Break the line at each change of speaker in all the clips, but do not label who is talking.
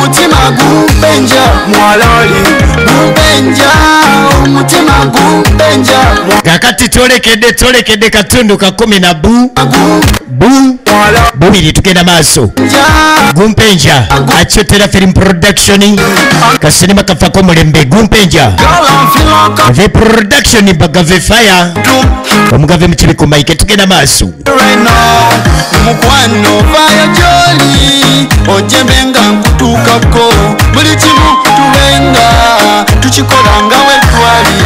Omutima gumpenja mwalali gumpenja omutima gumpenja.
Kakati tolekedde katundu ka 10 na bubiri tugenda maaso. Gumpenja Achotera Film Production kasinema kafako mulembe Gumpenja The Production bagave fire omugave mukibiko Mike tugenda maaso.
Mukwano vaya joli ojembenga nkutukako buli kimu tubenga tukikolanga wetwali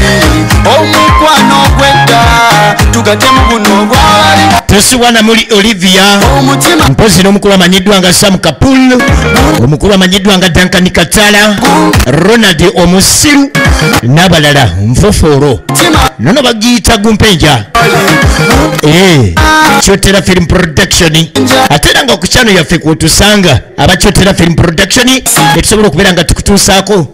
omukwano gwedda tugatemu guno gwali.
Tusiwana muli Olivia mpozi n'omukulu amanyiddwa nga Sam Kapul, omukulu amanyiddwa nga Duncan Katala, Ronald Omusiru n'abalala nfoforo nono bagiyita Gumpenja Chotera Film Production. Ate era nga ku channel yaffe kwotusanga aba Chotera Film Production etusobola okubeera nga tukutuusaako.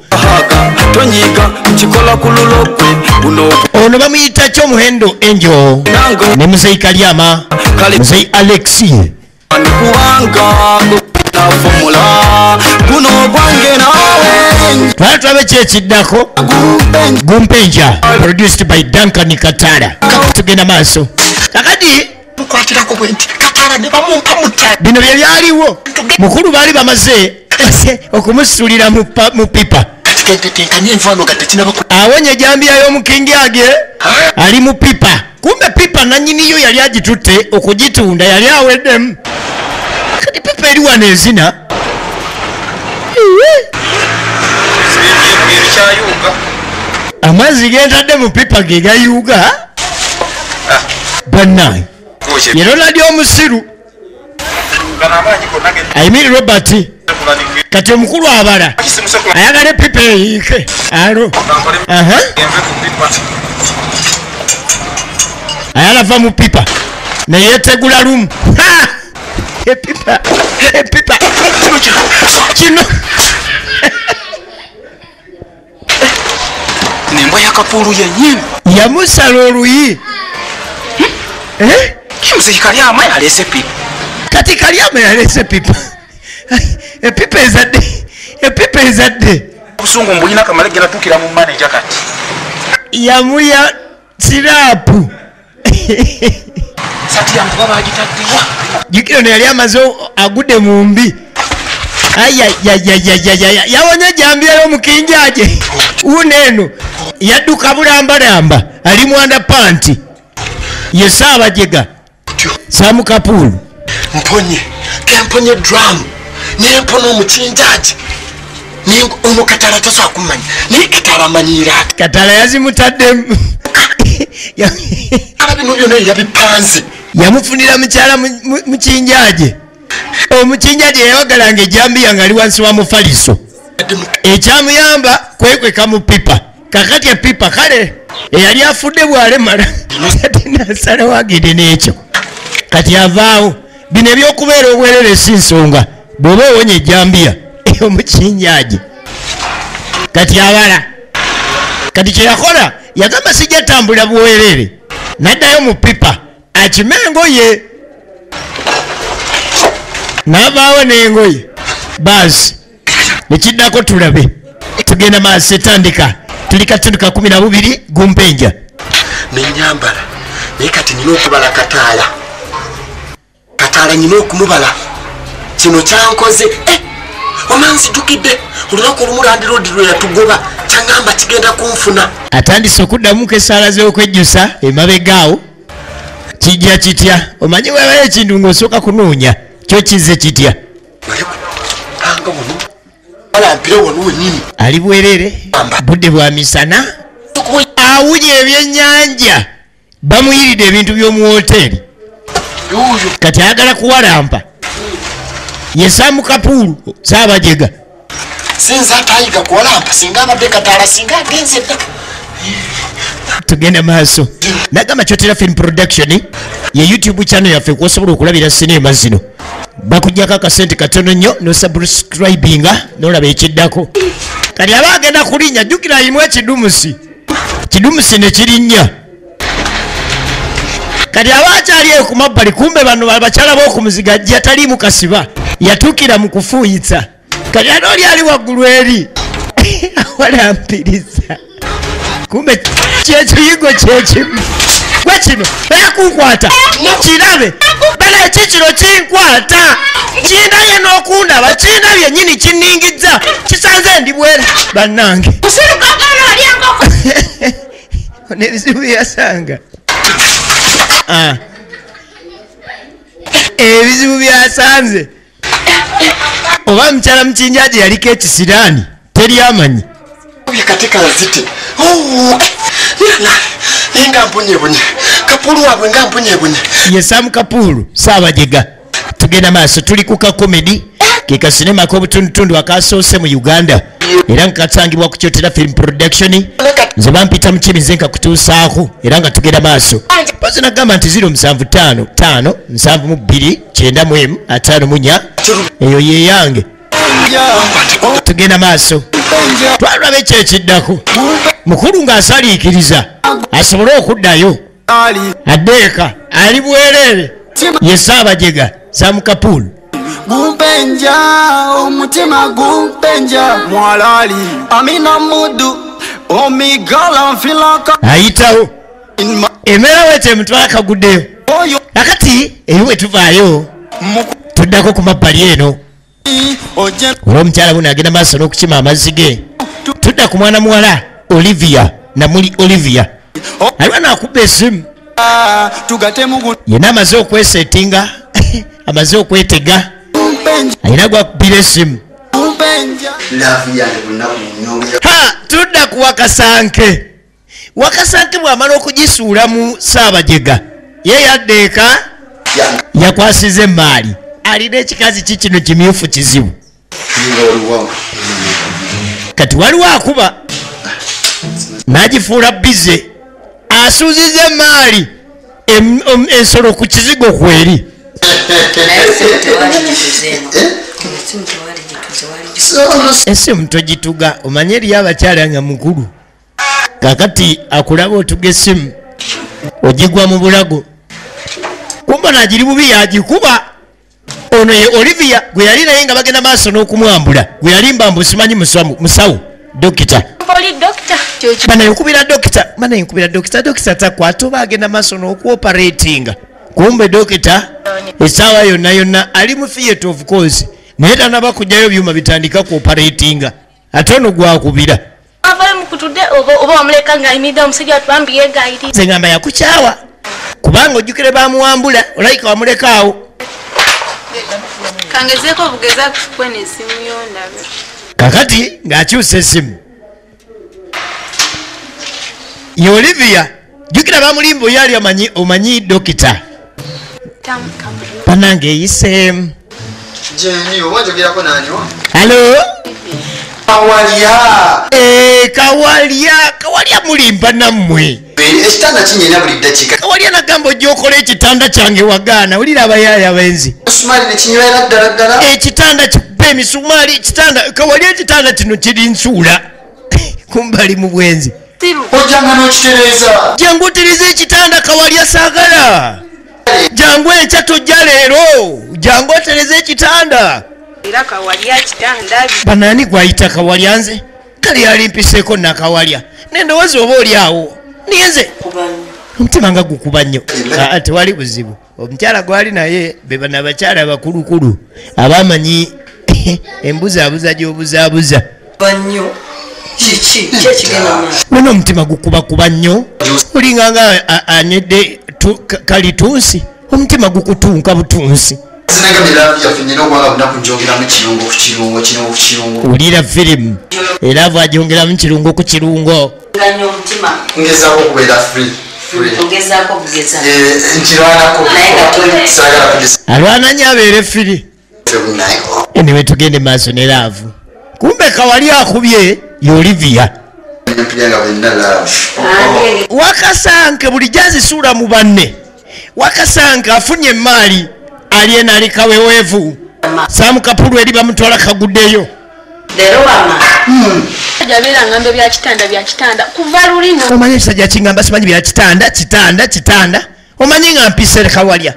Ono bamuyita Kyomuhendo Angel ne Muzeyi Kalyama, Muzeyi Alexi. Twala kyekiddako Gumpenja produced by Duncan Katala. Tugenda maaso kakati bino bye byaliwo. Mukulu baali bamaze okumusulira mu pipa. Awonye jambiya y'omukingi age ali mu pipa. Kumbe pipa nanyiniyo yali agitutte okugitunda yali aweddemu. Kati pipa eri wano ezina. Amazzi gentadde mu pipa ge gayuga. Bannange ye Ronald Omusiru I mean Robert. Kati omukulu abala ayagala epipa eyiike alo ayalava mu pipa neyetegula lumu. Epipa epipa kino
nembwa ya Kapulu yennyini
yamusala oluyi.
Muzeyi Kalyama yaleese pipa.
Kati Kalyama yaleese pipa. Epipa ezadde, epipa ezadde.
Obusungu mbulina kamale genda tuukira mu manager kati.
Yamuya sirapu.
Sati yange baba agitaddewa.
Jjukira ono yali amaze agudde mu mbi. Ayayayayayaya yawonye jambiya y'omukinjaje. Wuno eno yadduka bulambalamba ali mwanda panti. Ye Ssaabajega Sam Kapulu.
Mponye kemponye drum nempona omukinjaji ono Katala tasobola kumanya naye Katala amanyiira ati.
Katala yazimutaddemu.
Ala bino byonna yabipanze.
Yamufunira mukyala mukinjaje. Omukinjaje yayagalanga ejambiya ng'ali wansi wa mufaliso. Ekyamuyamba kwekweka mu pipa. Kakati epipa kale eyali afudde bw'alemala kati nasalawo agende n'ekyo. Kati avaawo. Bino ebyokubeera obwerere si nsonga bw'oba owonye ejambiya omukinjaje. Kati abala. Kati kye yakola yagamba sijja tambula bwerere n'addayo mu pipa akime engoye n'avaawo n'engoye baasi nekiddako tulabe. Tugenda maaso etandika tuli katundu ka 12 Gumpenja.
Nenyambala naye kati nina okubala Katala. Katala nina okumubala kino kyankoze. Omanzijukidde olunaku olumu landiroodi lwe yatugoba kyangamba kigenda kunfuna.
Atandise okuddamuko essaala z'okwejjusa emabegaawo. Kijja kitya? Omanyi webayo ekintu ng'osooka kunoonya kyo kizze kitya? Ali bwerere budde bwa misana awunya ebyennyanja bamuyiridde ebintu by'omu woteeri. Kati ayagala kuwalampa. Ye Sam Kapulu Ssaabajega.
Sinza atayiga kuwalampa singa abadde Katala singa agenze dda.
Tugenda maaso. Nagamba Chotera Film Production ye YouTube channel yaffe kwosobola okulabira sinema zino. Bakuggyako akasente katono nnyo n'osubscribinga n'olaba ekiddako. Kati aba agenda kulinnya jjukira alimu ekidumusi. Kidumusi ne kirinnya. Kati aba akyali eyo ku mabbali kumbe bano abakyala b'okumuziga ajja taliimu kasiba yatuukira mu kufuuyitsa. Kati ate oli ali waggulu eri awalampiriza. Kumbe kyekiyigo kyekimu. Gwe kino eyakunkwata kirabe bala ekikiro kinkwata kindabye n'okundaba kindabye nnyini kinningizza kisanze ndi bwera bannange. N'ebizibu byasanga. Ebizibu byasanze. Oba mukyala mukinjaji yaliko ekisiraani teri amanyi.
Katika nzite. Nga mpunyebunye. Kapulu wabwe nga mpunyebunye.
Ye Sam Kapulu Ssaabajega. Tugenda maaso tuli ku ka comedy ke ka sinema ak'obutundutundu akasoose mu Uganda era nga katangibwa ku Kyotera Film Production. Nze bampita Mukibi nze nkakutuusaako era nga tugenda maaso. Mpozi nagamba nti 075 5 72 91 54 eyo ye yange. Tugenda maaso. Twalaba ekyo ekiddako. Mukulu ng'asaliikiriza asobole okuddayo addeeka ali bwereere. Ye Ssaabajega Sam Kapulu.
Gumpenja omutima gumpenja mwalali amina mudu omigala nfilaka
ayitawo emera wete mutwala kaguddeyo. Akati eyo bwe tuvaayo tuddako ku mabbali eno olw'omukyala buno agenda maaso n'okukima amazzi ge. Tudda ku mwana muwala Olivia namuli Olivia aliwo naakuba esimu yenna amaze okwesetinga amaze okwetega alina gwakubira esimu. Ha, tudda ku Wakasanke. Wakasanke bw'amala okugisuula mu Ssaabajega ye yadda eka yakwasiza emaali. Alina ekikazi ki kino kimyufu kizibu. Kati waliwo akuba n'agifuula bize asuuziza emaali ensolo ku kizigo kweri. Esimu togituga omanye eriyo abakyala nga mukulu kakati akulaba otuga esimu ogigwa mu bulago. Kumba nagiri bubi yagikuba. Ono ye Olivia gwe yali naye nga bagenda maaso n'okumwambula gwe yalimba mbu simanyi musawo dokita. Bana dokita bana nkubira dokita dokita takwata oba agenda maaso n'okuoperatinga. Kumbe dokita essaawa yonna yonna ali mu theatre of course naye tanaba kujjayo byuma bitandika kuoperatinga ate ono gwakubira. Nze ngamba yakukyawa kubanga ojjukire bamuwambula olayika wamulekaawo.
Kangezeeko obugeza kukwena esimu yondabe.
Kakati ng'akyusa esimu ye Olivia jjukira bamulimba oyo ali omanyi dokita. Banange eyiseemu.
Jeni oba njogerako nani?
Hello?
Kawalya.
Kawalya, Kawalya mulimba nammwe.
Ekitanda kinyenya buli ddakiika.
Kawalya nagamba ojja okola ekitanda kyange wagaana wulira abayaaya abenzi.
Emisumaali ne kinywera ddala ddala.
Ekitanda kikuba emisumaali ekitanda Kawalya ekitanda kino kiri nsuula. Kumbali mu bwenzi.
Ojjanga n'okitereeza.
Jangu otereze ekitanda Kawalya saagala. Jangu enkya tojja leero. Jangu otereze ekitanda.
Era Kawalya kitanda.
Banani gwayita Kawalya nze? Kale yali mpiseeko nakawalya. Nendowooza oba oli awo. Niyenze. Omutima nga gukuba nnyo. Tewali buzibu. Omukyala gwali naye be bano abakyala abakulukulu abamanyi embuzaabuza gy'obuzaabuza. Wena omutima gukubakuba nnyo. Olinga nga anywedde kalitunsi. Omutima gukutunka butunsi. Wulira firimu era bw'agyongeramu kirungo ku kirungo. Alwana nnyo abeere firi. Anyway tugende maaso ne laavu. Kumbe Kawali akubye ye Olivia. Wakasanke bulijjo azisuula mu banne. Wakasanke afunye emaali aliena ali kaweweevu. Sam Kapulu eri bamutwala kaguddeyo. Omanyi ekisajja kingamba simanyi bya kitanda kitanda kitanda. Omanyi nga mpise Kawalya.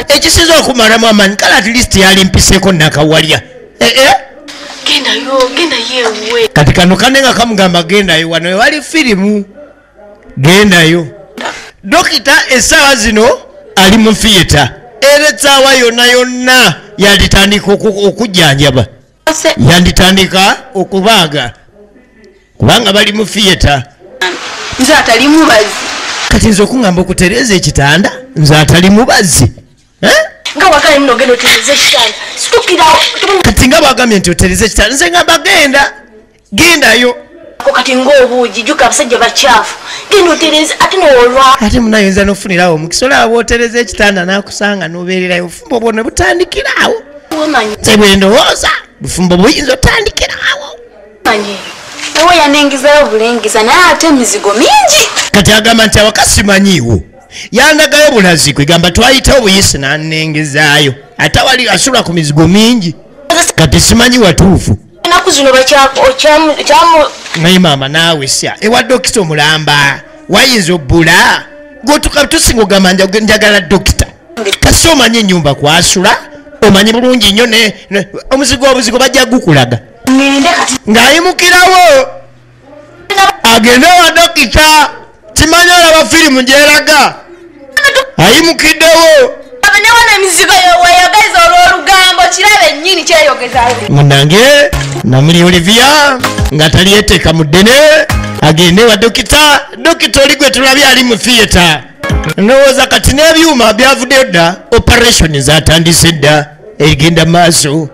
Ekisinza okumalamu amaanyi kale at least yali mpiseeko nakawalya.
Gendayo, genda yewe.
Kati kano kanenga kamugamba gendayo wano wali firimu. Gendayo. Dokita essaawa zino ali mu theatre. Era essaawa yonna yonna yanditandika okujjanjaba. Yanditandika okubaaga. Kubanga bali mu theatre.
Nze atali mubazi.
Kati nze okungamba okutereeza ekitanda nze atali mubazi.
Nga wakale muno genda otereze ekitanda. Situkirawo.
Kati nga bwagambye nti otereze ekitanda nze ngamba genda. Gendayo.
Kati ng'obuugi jjuka abasajja bakyafu. Genda otereze ate n'olwa.
Ate munayinza n'ofunirawo omukisa olaba bw'otereza ekitanda n'akusanga n'obeererayo obufumbo bwonna butandikirawo. Nze bwe ndowooza bufumbo buyinza otandikirawo.
Ewe yanengizayo bulengeza naye ate emizigo mingi.
Kati agamba nti awaka simanyiiwo. Yandagayo bulazi kwegamba twayitawo buyisi n'annengezaayo. Ate wali asula ku mizigo mingi. Kati simanyi watuufu.
Ennaku zino bakyamu.
Naye maama naawe sya ewa dokita omulamba wayinza obbula gwotuka tusinga ogamba njagala dokita. Kasi omanyi ennyumba kwasula omanyi bulungi nnyo omuzigo obuzigo bajja gukulaga. Ng'ayimukirawo agende wa dokita kimanyi olaba firimu gyeraga ayimukiddewo. Munange namuli Olivia nga taliyeteeka mu ddene agende wa dokita. Dokita oli gwe tulabye ali mu theatre. Ndowooza kati n'ebyuma byavuddeyo dda, operation zatandise dda egenda maaso.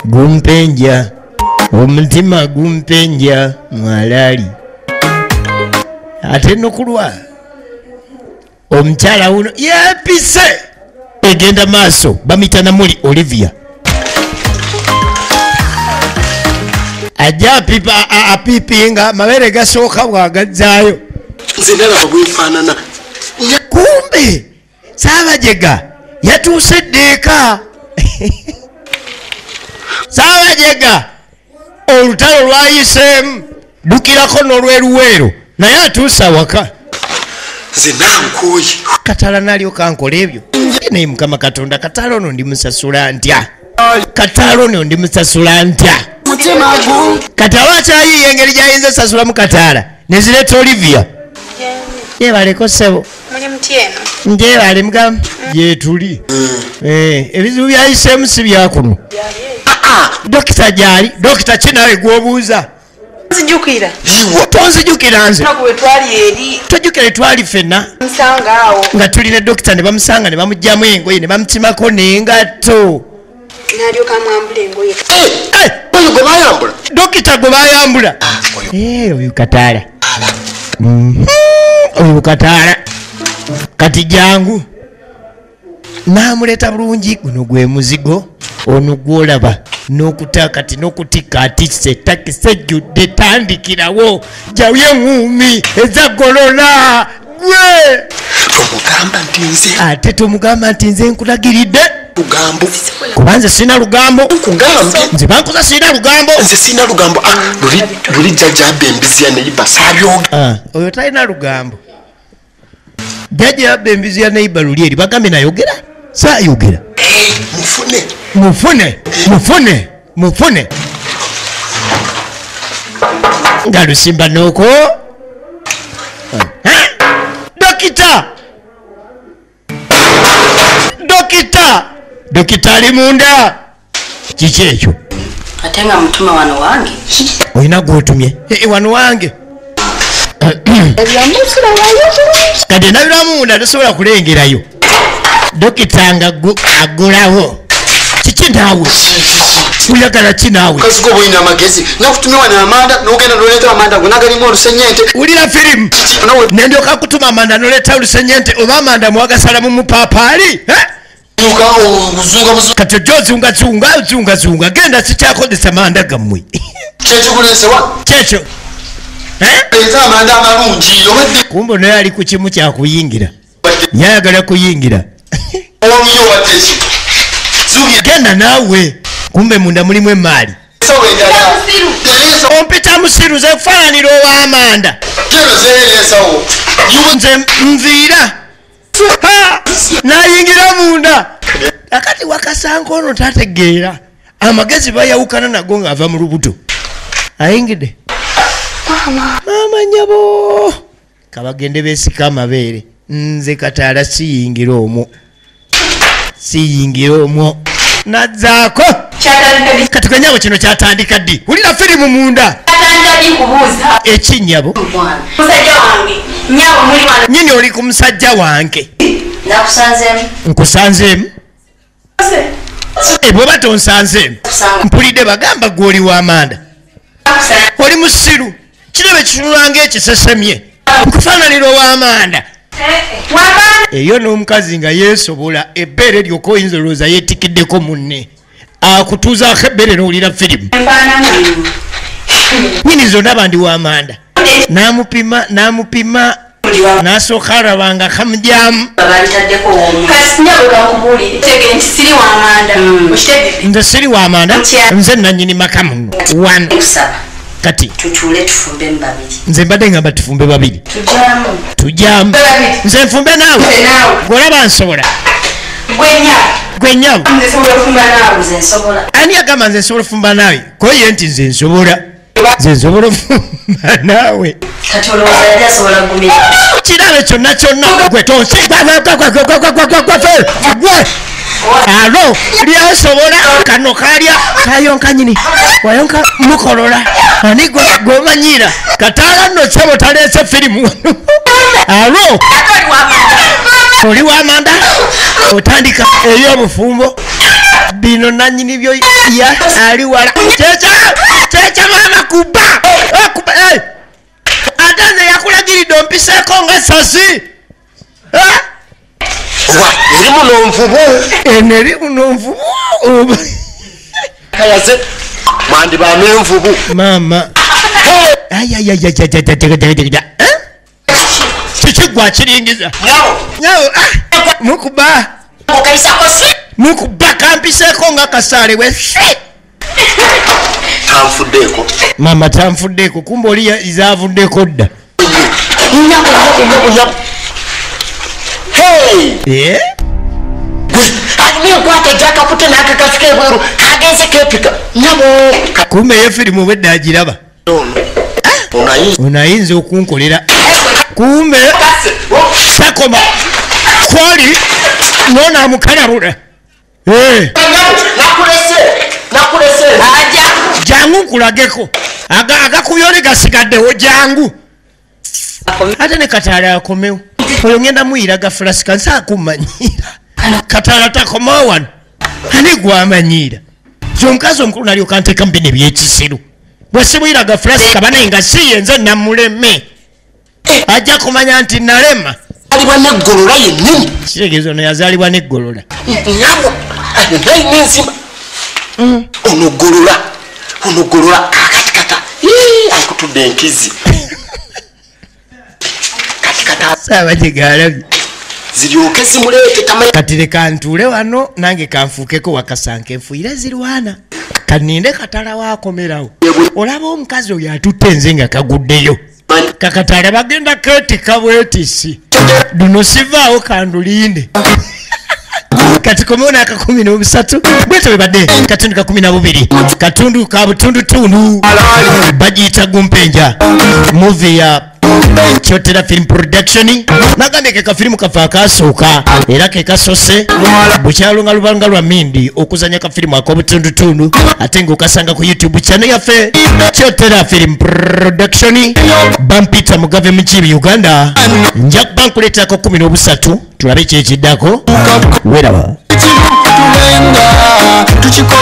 Gumpenja omutima gumpenja mwalali ate nokulwa omukyala wuno yepise egenda maaso. Bamuyita Namuli Olivia ajja apipinga mabere gasooka bwagazzaayo.
Nze ndalaba bwefaanana.
Kumbe Ssaabajega yatuuse ddeeka. Ssaabajega olutalo lwayiseemu dukirako n'olweruweero naye atuuse awaka.
Nze nankooye.
Katala nalyoka nkola ebyo. Naye Mukama Katonda katala ono ndimusasula ntya? Katala ono ndimusasula ntya? Kati aba akyayiiya engeri gy'ayinza osasulamu kataala nezireeta Olivia. Yebaleko ssebo.
Muli mutya eno?
Ngyebale mugamba. Gyetuli. Ebizibu byayiseemu si byakuno. Dokita gyali. Dokita ki naawe gw'obuuza?
Nzijukira.
Tonzijukira nze.
Tojjukira
twali ffenna. Nga tuli ne dokita ne bamusanga ne bamuggyamu engoye ne bamutimako n'engatto.
N'alyoka amwambula engoye.
Oyo gwe bayambula.
Dokita gwe bayambula. Oyo kataala. Oyo kataala. Kati jangu. N'amuleeta bulungi guno gwe muzigo ono gw'olaba n'okuta kati n'okutikka atisse takisi ejjudde tandikirawo jjawo eŋŋuumi eza golola gwe.
Tomugamba nti nze.
Ate tomugamba nti nze nkulagiridde.
Lugambo.
Kuba nze sirina lugambo.
Nkugambye.
Nze bankuza sirina lugambo.
Nze sirina lugambo. Luli jjajja abba embizi ya neighbor saabyoga.
Oyo talina lugambo. Jjajja abba embizi ya neighbor luli eri bagambye nayogera? Saayogera.
Mufune.
Mufune. Mufune. Mufune. Nga lusimba n'okwo. Dokita. Dokita. Dokita ali munda. Kiki ekyo?
Ate nga mutuma wano wange.
Olina gw'otumye? Wano wange. Kati ndabira munda tosobola kulengerayo. Dokita nga aggulawo. Kiki naawe? Oyagala ki naawe?
Kazigo bw'olina amagezi. Nakutumye wano amanda n'ogenda n'oleeta amanda go nagalimu olusennyente.
Wulira firimu. Ne ndyoka kutuma amanda n'oleeta olusennyente oba amanda mwagasalamu mupaapaali? Kati ojja ozungazunga ozungazunga genda sikyakozesa manda gammwe.
Kyekikuleese wa?
Kyekyo.
Leeta amanda amalungi.
Kumbe naye ali ku kimu kyakuyingira. Yayagala kuyingira. Genda naawe. Kumbe munda mulimu emaali. Ompita musiru ze kufaananira ow'amanda. Nze nviira. Nayingira munda. Akati wakasanga ono tategeera. Amagezi bayawukana nago ng'ava mu lubuto. Ayingidde. Mama nyabo. Kabagende beesika amabeere. Nze Kataala siyingira omwo. Siyingira omwo. Nazzaako. Kati kanyabo kino kyatandika ddi? Wulira firimu munda. Ekinyabo. Nyini oli ku musajja wange. Nkusanzeemu. Bw'oba tonsanzeemu. Mpulidde bagamba gwe oli w'amanda. Oli musiru. Kirebe kitunula ng'ekisesemye. Nkufaananira ow'amanda. Eyo n'omukazi nga yeesobola ebbeere lyokka oyinza olowooza yeetikiddeko munne. Akutuuzaako ebbeere n'owulira firimu. Nyini zonna bandi w'amanda. N'amupima n'amupima n'asooka alaba nga kamujyamu. Nze siri w'amanda, nze nannyini maka muno. Wano. Kati
tutuule tufumbe babiri.
Nze mbadde ngamba tufumbe babiri. Tujaamu. Nze nfumbe naawe. Gw'olaba nsobola. Gwe nnyabo. Ani agamba nze nsobola ofumba naawe? Ko ye nti nze nsobola. Nze nsobola ofumba naawe.
Kati olowooza yali asobola kugumira.
Kirabe kyonna kyonna gwe tonsi gwe. Alo lyasobola kano kalya kayonka nyini wayonka mukolola ani gwomanyira Kataala nno ssebo taleese firimu. Alo oli w'amanda otandika ey'obufumbo bino nannyini byo ya ali wala kyekya maama kuba ate nze yakulagiridde ompiseeko ng'essasi.
Eri muno nvubu.
Eno eri muno nvubu.
Kayaze mwandiba n'envubu.
Maama. Kiki gwe akiringiza? Nyabo. Mukuba. Mukuba kampiseeko nga kasaale we.
Tanfuddeeko.
Maama tanfuddeeko kumbe oli zaavuddeko dda.
Nyabo.
Hey! Kumbe ye firimu obwedda agiraba. Ono ayinza okunkolera. Kumbe takoma kwali n'ono amukalabula. Jangu nkulageko. Agakubye oli gasigaddewo jangu. Ate ne Kataala akomewo. Oyo ngenda muyira gafulasika nsaakumanyira. Kataala takomawo wano. Ani gwamanyiira? Nze omukazi omukulu nalyoka nteeka mu bino ebyekisiru. Bwe simuyira gafulasika banaye nga si ye nze namuleme. Ajja kumanya nti nalema.
Azaalibwa n'eggolola yennyini.
Kitegeeza ono yazaalibwa n'eggolola.
Nyabo alina enzima. Ono ggolola. Ono ggolola kaakatikata. Akutudde enkizi.
Saabagye
ziryoke zimuleete tamanyi.
Kati leka ntuule wano nange kanfuukeko wakasanka enfuire zirwana. Kaninde Kataala waakomerawo. Olaba omukazi oyo atutte nze nga kaguddeyo. Kakataala bagenda keetika bwetisi. Luno sivaawo kandulinde. Kati komewo n'aka 13 bwetyo bwe badde katundu ka 12 katundu ka butundutundu bagiyita Gumpenja movie ya Kyotera Film Production. Nagambye ke kafirimu kafe akasooka era ke kasose bukyalunga lubanga lwa mindi okuzanya kafirimu ak'obutundutundu ate ng'okasanga ku YouTube channel yaffe Kyotera Film Production. Bampita Mugave Mukiibi Uganda. Nja kuba nkuleetako 13 tulabe ki ekiddako. Weeraba.
Tulenga tukiko